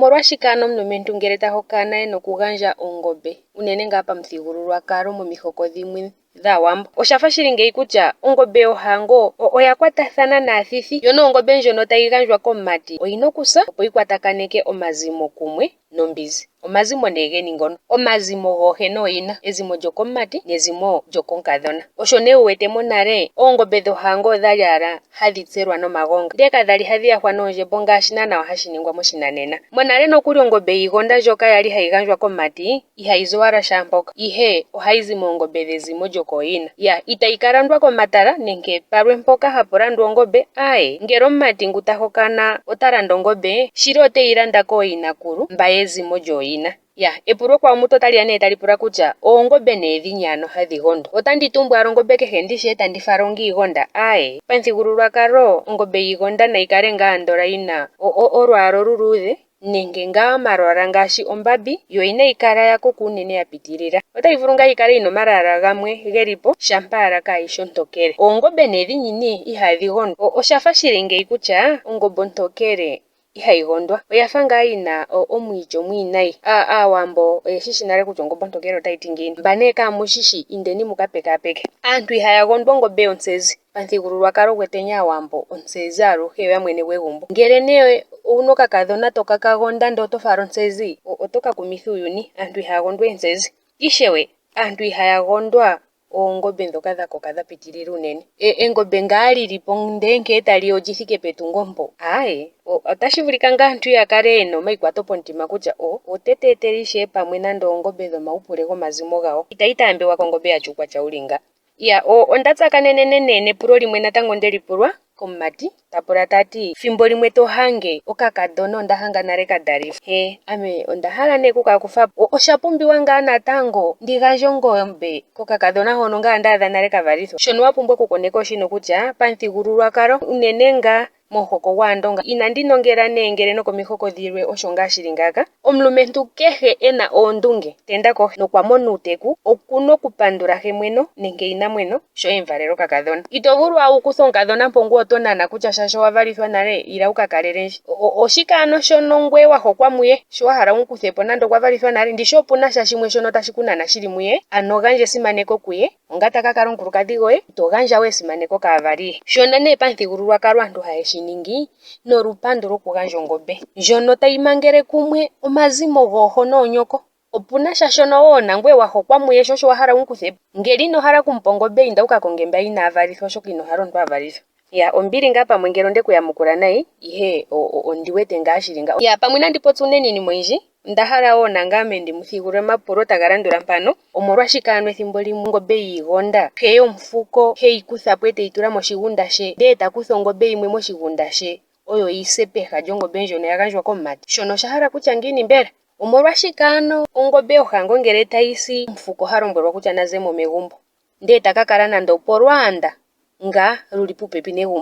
Omolwashike ano omulumentu ngele ta hokana e na okugandja ongombe, unene ngaa pamuthigululwakalo momihoko dhimwe dhAawambo? Osha fa shi li ngeyi kutya ongombe yohango oya kwatathana naathithi, yo nongombe ndjono tayi gandjwa komumati oyi na okusa opo yi kwatakaneke omazimo kumwe nombinzi. Omazimo nee geni ngono? Omazimo goohe nooyina, ezimo lyokomumati nezimo lyokomukadhona. Osho nee wu wete monale oongombe dhohango odhali ala hadhi tselwa nomagonga, ndele kadhali hadhi yahwa noondjembo ngaashi naanaa hashi ningwa moshinanena. Monale nokuli ongombe yiigonda ndjoka yali hayi gandjwa komumati ihayi zi owala shaampoka, ihe ohayi zi moongombe dhezimo lyokooyina. Ya, itayi ka landwa komatala nenge palwe mpoka hapu landwa oongombe, aaye, ngele omumati ngu ta hokana ota landa ongombe, shili ote yi landa kooyinakulu mba yezimo lyooyina. Ya, epulo ekwawo mutu otali ya nee tali pula kutya oongombe nee dhini ano hadhi gondwa? Otandi tumbu owala ongombe kehe ndishi e tandi fala ongiigonda? Aaye, pamuthigululwakalo ongombe yiigonda nayi kale ngaa andola yi na olwaala oluluudhe nenge ngaa omalwaala ngaashi ombambi, yo inayi kala ya koka unene ya pitilila. Otayi vulu ngaa yi kale yi na omalwaala gamwe ge li po, shampa owala kaayi shi ontokele. Oongombe nee dhini nee ihaadhi gondwa? Osha fa shi li ngeyi kutya ongombe ontokele ihayi gondwa. Oya fa ngaa yi na omwiityo omwiinayi. Aawambo oye shi shi nale kutya ongombe ontokele otayi ti ngiini. Mba nee kaamu shi shi, indeni mu ka pekaapeke. Aantu ihaya gondwa ongombe yontsezi. Pamuthigululwakalo gwetweni Aawambo, ontsezi aluhe oya mwene gwegumbo. Ngele nee owu na okakadhona to ka ka gonda ndele oto fala ontsezi, oto ka kumitha uuyuni. Aantu ihaya gondwa eentsezi. Ishewe, aantu ihaya gondwa oongombe ndhoka dha koka dha pitilila unene. Engombe ngaa li li po ndee nkee tali ya olyi thike petungo mpo, aaye. Otashi vulika ngaa aantu ya kale ye na omaikwato pomutima kutya o, ote tu etele ishewe pamwe nande oongombe dhomaupule gomazimo gawo. Itayi taambiwa ko ongombe ya tya uukwatya wu li nga. Iya, onda tsakanenene nee nepulo limwe natango nde li pulwa komumati, ta pula ta ti, Fimbo limwe to hange okakadona onda hanga nale ka dalifwa. He, ame onda hala nee oku ka kufa po. Osha pumbiwa ngaa natango ndi gandje ongombe kokakadhona hono ngaa nda adha nale ka valithwa? Shono wa pumbwa okukoneka oshino kutya pamuthigululwakalo, unene ngaa momuhoko gwAandonga, inandi nongela nee ngele nokomihoko dhilwe osho ngaa shi li ngaaka, omulumentu kehe e na oondunge, ta enda kohi, nokwa mona uuteku, oku na okupandula hemweno nenge yinamweno sho e mu valela okakadhona. Ito vulu owala wu kuthe omukadhona mpo ngoye oto nana kutya shaashi owa valithwa nale, ila wu ka kalele ndje. Oshike ano shono ngoye wa hokwa muye, sho wa hala wu mu kuthe po nando okwa valithwa nale? Ndishi opu na sha shimwe shono tashi ku nana shili muye? Ano gandja esimaneko kuye. Onga ta ka kala omukulukadhi goye, ito gandja we esimaneko kaavali ye. Shono nee pamuthigululwakalo aantu haye shi ningi nolupandu lwokugandja ongombe ndjono tayi mangele kumwe omazimo gooho noonyoko. Opu na sha shono wo nangoye wa hokwa muye sho osho wa hala wu mu kuthe po. Ngele ino hala oku mu pa ongombe inda wu ka konge mba inaa valithwa oshoka ino hala omuntu a valithwa. Ya, ombili ngaa pamwe ngele onde ku yamukula nayi, ihe ondi wete ngaa shili nga. Ya, pamwe inandi popya unene iinima oyindji, onda hala wo nangame ndi mu thigulule omapulo taga landula mpano, Omolwashike ano ethimbo limwe ongombe yiigonda, he yomufuko he yi kutha po e te yi tula moshigunda she, ndele ta kutha ongombe yimwe moshigunda she oyo yi se peha lyongombe ndjono ya gandjwa komumati? Shono osha hala kutya ngiini mbela? Omolwashike ano ongombe yohango ngele tayi si, omufuko ha lombwelwa kutya na ze mo megumbo, ndele ta ka kala nando opolwaanda ngaa lu li puupepi negumbo?